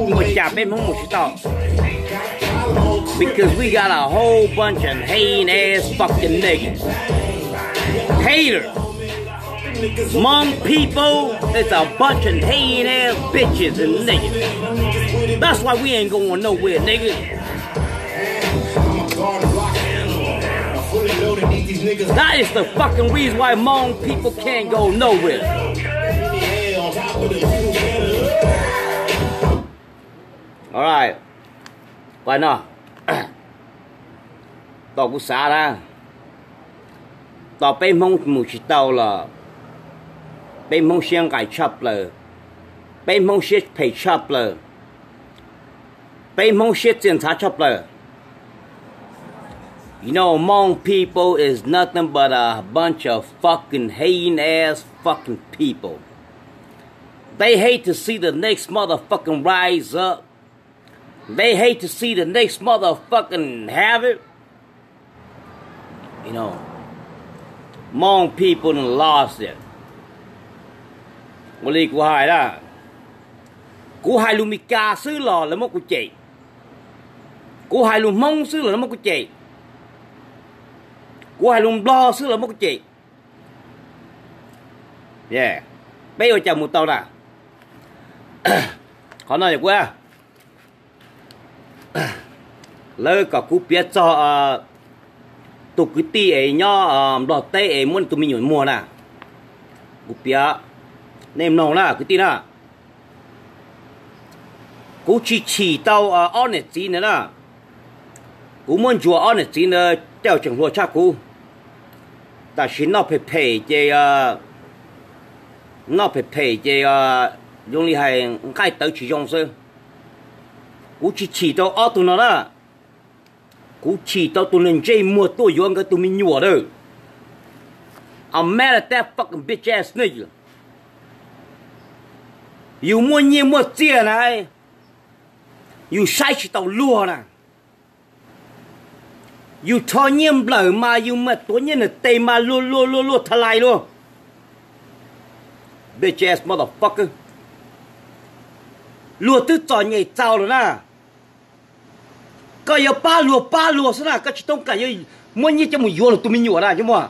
Ua cas peb Hmoob mus tsis tau? Because we got a whole bunch of hating ass fucking niggas. Hater. Hmong people is a bunch of hating ass bitches and niggas. That's why we ain't going nowhere, nigga. That is the fucking reason why Hmong people can't go nowhere. Alright. Pab no, tom kuv xav na, tom peb Hmoob mus tsis tau los peb Hmoob siab nqaim tshaj plaws, peb Hmoob siab phem tshaj plaws, peb Hmoob siab txias ntxhav tshaj plaws. You know, Hmong people is nothing but a bunch of fucking hating ass fucking people. They hate to see the next motherfucking rise up. They hate to see the next motherfucking have it. You know, Hmong people done lost it. Ua li kuv hais na, kuv hais lus Meskas xwb los lawv muab kuv cem, kuv hais lus Hmoob xwb los lawv muab kuv cem, kuv hais lus Nplog xwb los muab kuv cem. Peb ua cas mus tau na? Qhov no yog kuv, lawv kom kuv piav txog tus kwv tij es nyob Nplog teb es muab tus me nyuam muag na. Kuv piav, nej mloog na kwv tij na. Kuv tsis chim tau ob niam txiv ntawd na. Kuv muab ntsuas ob niam txiv ntawd caj tseem hluas tshaj kuv. Tam sim noj phem phem ces, noj phem phem ces zoo li hais nqaij tawv tsis zoo xwb. Kuv tsis chim rau ob tug no na. Kuv chim tau tus niag ntsej muag tuaj yuav nkawd tus me nyuam na. I'm mad at that fucking bitch ass nigga. Yus muaj nyiaj muaj txiaj na, yus saib tsis taus luag na. Yus rho nyiaj nplawm mas yus mam tuav nyiaj nws tes mas luag luag luag luag tha lais luag. Bitch ass motherfucker. Luag twb txom nyem txaus lawm na. Koj yuav pab luag pab luag xwb na, koj tsis toob kam yuav muab nyiaj coj mus yuav luag tus me nyuam na, cov muaj.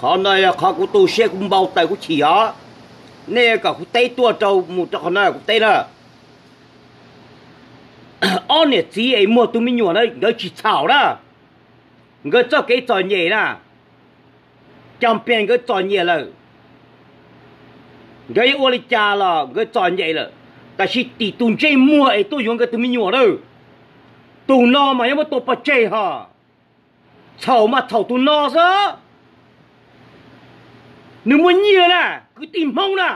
Qhov no yog qhov kuv tu siab kuv npau taws kuv chim os. Nej kom kuv teb tuaj rau mus rau qhov no kuv teb na. Ob niam txiv es muag tus me nyuam na nkawd tsis txhaum na. Nkawd txoj kev txom nyem na, cas pes nkawd txom nyem lawm. Nkawd yuav ua li cas los nkawd txom nyem lawm, tab sis tim tus ntsej muag es tuaj yuav nkawd tus me nyuam na, tus no mas yuav muab tua pov tseg ho. Txhaum mas txhaum tus no xwb. Nws muaj nyiaj na, kwv tij Hmoob na.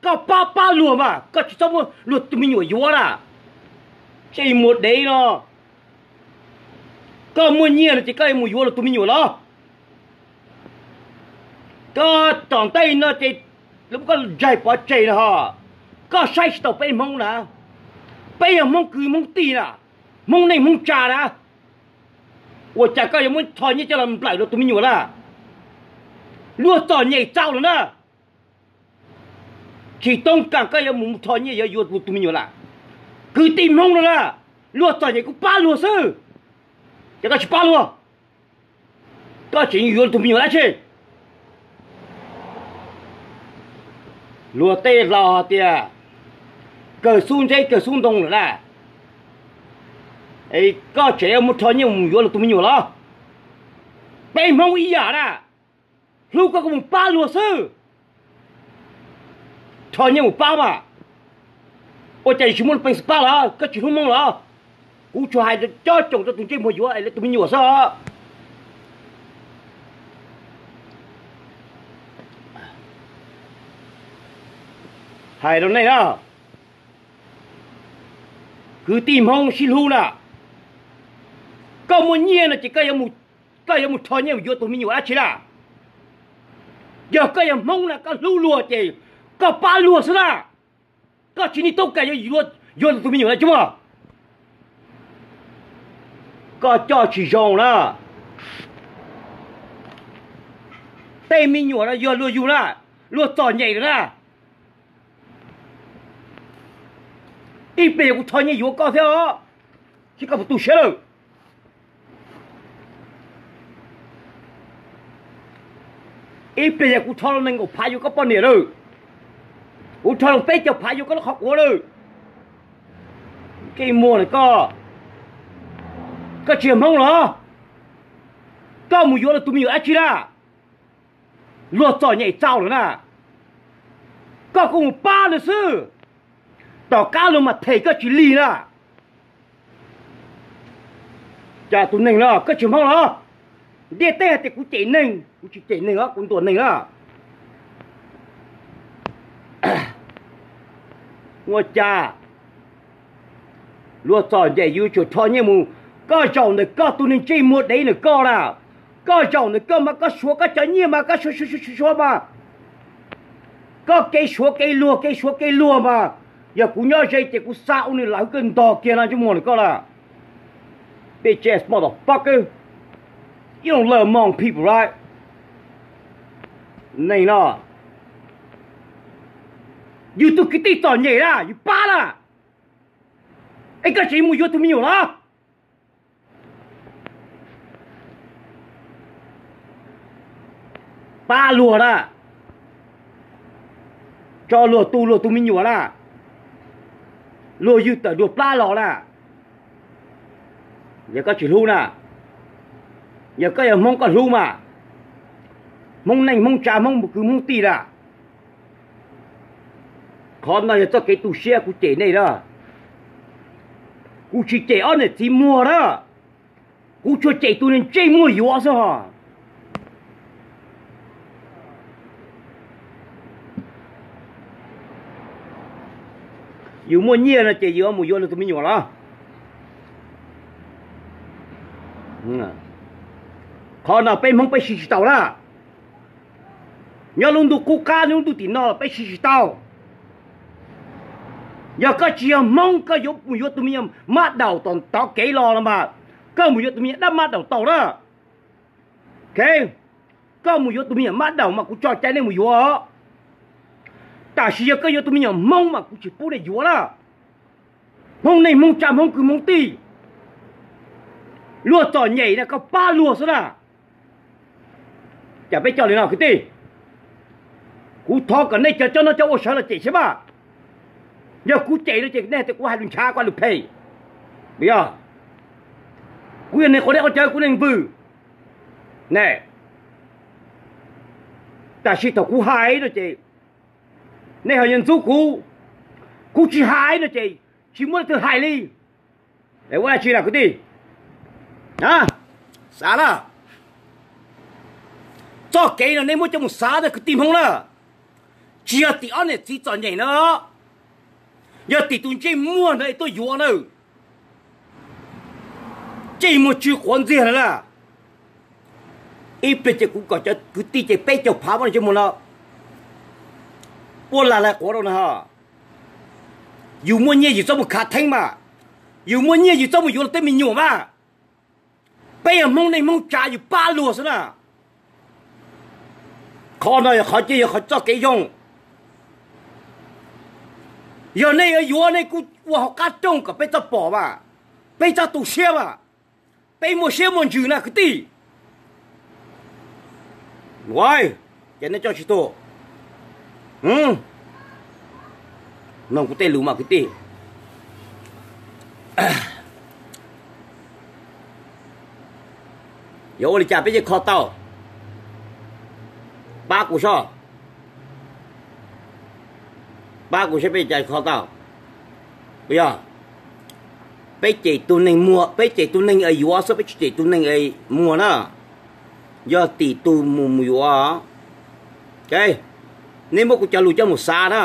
Koj pab pab luag mas koj tsis txhob muab luag tus me nyuam yuav na. Ntsej muag dev no, koj muaj nyiaj no ces koj yuav mus yuav luag tus me nyuam los? Koj tom ntej no ces lub koj ntsaig pov tseg no ho. Koj saib tsis taus peb Hmoob na. Peb yog Hmoob kwv Hmoob tij na, Hmoob neej Hmoob tsa na. Ua cas koj yuav muab rho nyiaj coj los nplawm luag tus me nyuam na? Luag txom nyem txaus lawm na. Tsis toob kam koj yuav mus rho nyiaj yuav yuav tus me nyuam lawm. Kwv tij Hmoob no na, luag txom nyem kuv pab luag xwb, ces koj tsis pab luag, koj tseem yuav tus me nyuam dab tsi? Luag tej laus hais tias kawg xub ntse kawg xub ntoo lawm na, koj tseem yuav mus rho nyiaj mus yuav luag tus me nyuam los? Peb Hmoob ib yam na, hlub koj koj mus pab luag xwb. Rho nyiaj mus pab mas, ua cas tsis muaj peev xwm pab los? Koj tsis hlub Hmoob los? Kuv tsuas hais cob coom rau tus ntsej muag yuav lawv tus me nyuam xwb os. Hais rau nej na, kwv tij Hmoob sib hlub na, koj muaj nyiaj no ces koj yuav mus rho nyiaj yuav tus me nyuam dab tsi na? Yog koj yog Hmoob na koj hlub luag ces koj pab luag xwb na. Koj tsis nim toob kam yuav, yuav tus me nyuam na tsis muaj. Koj coj tsis zoo na. Tej me nyuam no yog luag yug na, luag txom nyem lawm na. Ib pliag yog kuv rho nyiaj yuav koj thiab os, thiab koj puas tu siab lawm. Ib pliag yog kuv rho los nees nkaum phav yuav koj poj niam lawm, kuv rho los peb caug phav yuav koj lub qhov quav lawm. Kej muag na koj, koj tsis yog Hmoob los? Koj mus yuav luag tus me nyuam dab tsi na? Luag txom nyem txaus lawm na, koj kuj mus pab luag xwb, tom qab luag mam them koj tsis lig na. Cas tus neeg no koj tsis Hmoob los? Ntiaj teb hais tias kuv cem neeg, kuv tsis cem neeg os, kuv ntuas neeg na. Ua cas luag txom nyem yus tsuas rho nyiaj mus? Koj zaum ntawm koj tus neeg ntsej muag dev ntawm koj na, koj zaum ntawm koj mas koj suav koj cov nyiaj mas koj suav suav suav suav mas, koj kev suav kev luag kev suav kev luag mas, yog kuv nyob ze ces kuv xa ua nws lawv kawg ntog kiag no ntsej muag ntawm koj na. Bitch ass motherfucker, you don't love Hmong people, right? Neeg no, yus tus kwv tij txom nyem na yus pab na, es koj tseem mus yuav tus me nyuam los? Pab luag na, tso luag tu luag tus me nyuam na, luag ywg tawm luag plab los na. Yog koj tsis hlub na, yog koj yog Hmoob koj hlub mas, Hmoob neej Hmoob tsa Hmoob kwv Hmoob tij na. Qhov no yog txoj kev tu siab kuv cem nej na. Kuv tsis cem ob niam txiv muag na, kuv tsuas cem tus neeg ntsej muag yuav xwb os. Yus muaj nyiaj no ces yus mus yuav luag tus me nyuam los? Qhov no peb Hmoob peb siv tsis tau na. Nyob lub ntuj qub qab nyob lub ntuj tim no los peb siv tsis tau. Yog koj tsis yog Hmoob koj yuav mus yuav tus me nyuam mab daum tom tov kev los los mas, koj mus yuav tus me nyuam dab mab daum tau na. Koj mus yuav tus me nyuam mab daum mas kuv tso cai nej mus yuav. Tab sis yog koj yuav tus me nyuam Hmoob mas kuv tsis pub nej yuav na. Hmoob neej Hmoob tsa Hmoob kwv Hmoob tij, luag txom nyem na koj pab luag xwb na. Cas peb coj li no kwv tij? Kuv thov kom nej cov coj noj coj ua sawv los cem saib mas. Yog kuv cem no ces nej hais tias kuv hais lus nchav kuv hais lus phem. Yog kuv yog neeg quav dej quav cawv kuv neeg vwm ne, tab sis thaum kuv hais no ces nej ho yuav ntxub kuv, kuv tsis hais no ces tsis muaj leej twg hais li. Es ua dab tsi na kwv tij? Xav na, txoj kev no nej muab coj mus xav na kwv tij Hmoob na. Tsis yog tim ob niam txiv txom nyem na, yog tim tus ntsej muag ntawd es tuaj yuav na. Ntsej muag tsw quav ntxiag na na. Ib pliag ces kuv kom cov kwv tij ces peb caug phav muab ntsej muag no puab lag lais quav rau na. Yus muaj nyiaj yus txhob mus khav theeb mas, yus muaj nyiaj yus txhob mus yuav luag tej me nyuam mas. Peb yog Hmoob neej Hmoob tsa yus pab luag xwb na. Qhov no yog qhov cia yog qhov txoj kev zoo. Yog nej yuav yuav nej kuj ua hauv qab rooj kom peb txhob pom mas, peb txhob tu siab mas, peb muaj siab muaj ntsws na kwv tij. Ces nej coj tsis tau. Mloog kuv tej lus mas kwv tij, yuav ua li cas peb thiaj kho tau? Pab kuv soj, pab kuv saib peb cas kho tau. Yog peb cem tus neeg muag, peb cem tus neeg es yuav xwb, peb tsis cem tus neeg es muag na. Yog tim tus mus mus yuav, nej muab kuv cov lus coj mus xav na.